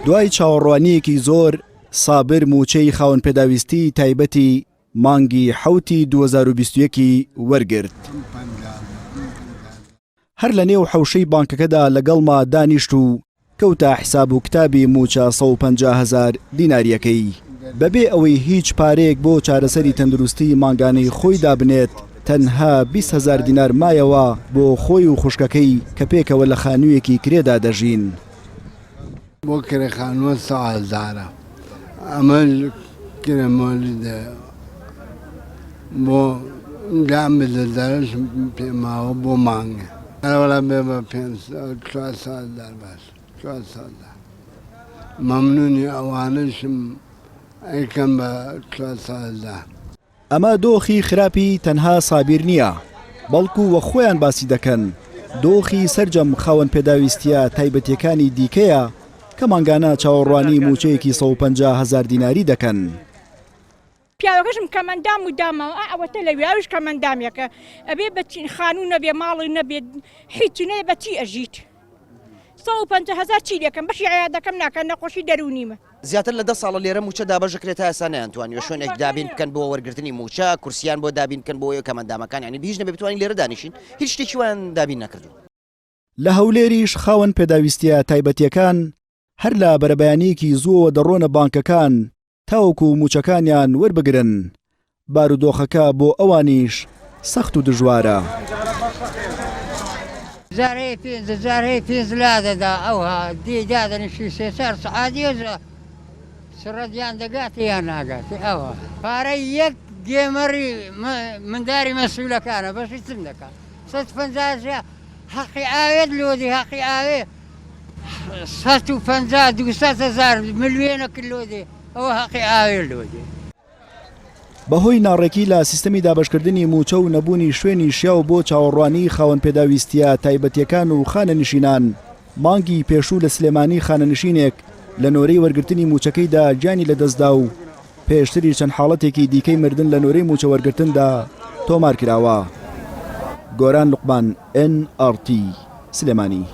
دوای چاوەڕوانییەکی زۆر، سابر مووچەی خاوەن پێداویستیی تایبەتی مانگی حەوتی 2021 ی وەرگرت. هەر لە نێو حەوشەی بانکەکەدا لەگەڵما دانیشت و کەوتە حساب و کتابی مووچە 150 هەزار دینارییەکەی. بەبێ ئەوەی هیچ پارەیەک بۆ چارەسەری تەندروستی مانگانەی خۆی دابنێت، تەنها 20 هەزار دینار مایەوە بۆ خۆی و خوشکەکەی کە پێکەوە لە خانوویەکی کرێدا دەژین. بۆ کرێ خانووە سەهەزارە ئەمەش کرێ مۆلیدە بۆ گام بدەدارش پێ ماوە بۆ مانگە ئەوەڵا بێ بە پێ چوار سەهەزار باش چوار سەهەزار مەمنونی ئەوانەشم ئەیکەم بە چوار سەهەزار. ئەمە دۆخی خراپی تەنها سابیر نییە، بەڵکو وەک خۆیان باسی دەکەن، دۆخی سەرجەم خاوەن پێداویستییە تایبەتییەکانی دیکەیە کە مانگانە چاوەڕوانی مووچەیەکی 150 هەزار دیناری دەکەن. پیاوەکەشم کەمئەندام و داماوە ئا ئەوەتە لەوێ ئەویش کەمئەندامێکە ئەبێ بە چی خانوو نەبێ ماڵی نەبێ هیچی نەبێ بە چی ئەژیت 150 هەزار چی لێکەم بەشی عیادەکەم ناکا نەخۆشی دەروونیمە. زیاتر لە دە ساڵە لێرە مووچە دابەش دەکرێت تا ئێستا نەیانتوانیوە شوێنێک دابین بکەن بۆ وەرگرتنی مووچە، کورسیان بۆ دابین بکەن بۆ ئەوەی کەمئەندامەکان یانی هیچ نەبێ بتوانین لێرە دانیشین، هیچ شتێکی وایان دابین نەکردووە. لە هەولێریش خاوەن پێداویستییە تایبەتییەکان هەر لە بەرەبەیانییەکی زووەوە دەڕۆنە بانکەکان تاوەکو مووچەکانیان وەربگرن، بارودۆخەکە بۆ ئەوانیش سەخت و دژوارە. جار هەیە پێنج جار هەیە پێنج لادەدا ئەوها دێی دادەنیشی سێ چار سەعات یەجا سڕەت یان دەگاتێ یان ناگاتێ ئەوها پارەی یەک گێمەڕی منداری مەسولەکانە بەشی چم دەکات 150 هەقی ئاوێت لۆدی هەقی ئاوێ 150 200 هزار ملیۆنە کلۆ دێ ئەوە هەقی ئاوێ لۆ دێ. بەهۆی ناڕێکی لە سیستەمی دابەشکردنی مووچە و نەبوونی شوێنی شیاو بۆ چاوەڕوانیی خاوەن پێداویستییە تایبەتییەکان و خانەنشینان، مانگی پێشوو لە سلێمانی خانەنشینێک لە نۆرەی وەرگرتنی مووچەکەیدا گیانی لەدەستدا و پێشتریش چەند حاڵەتێکی دیکەی مردن لە نۆرەی مووچە وەرگرتندا تۆمارکراوە. گۆران لوقمان، ئێن ئاڕ تی، سلێمانی.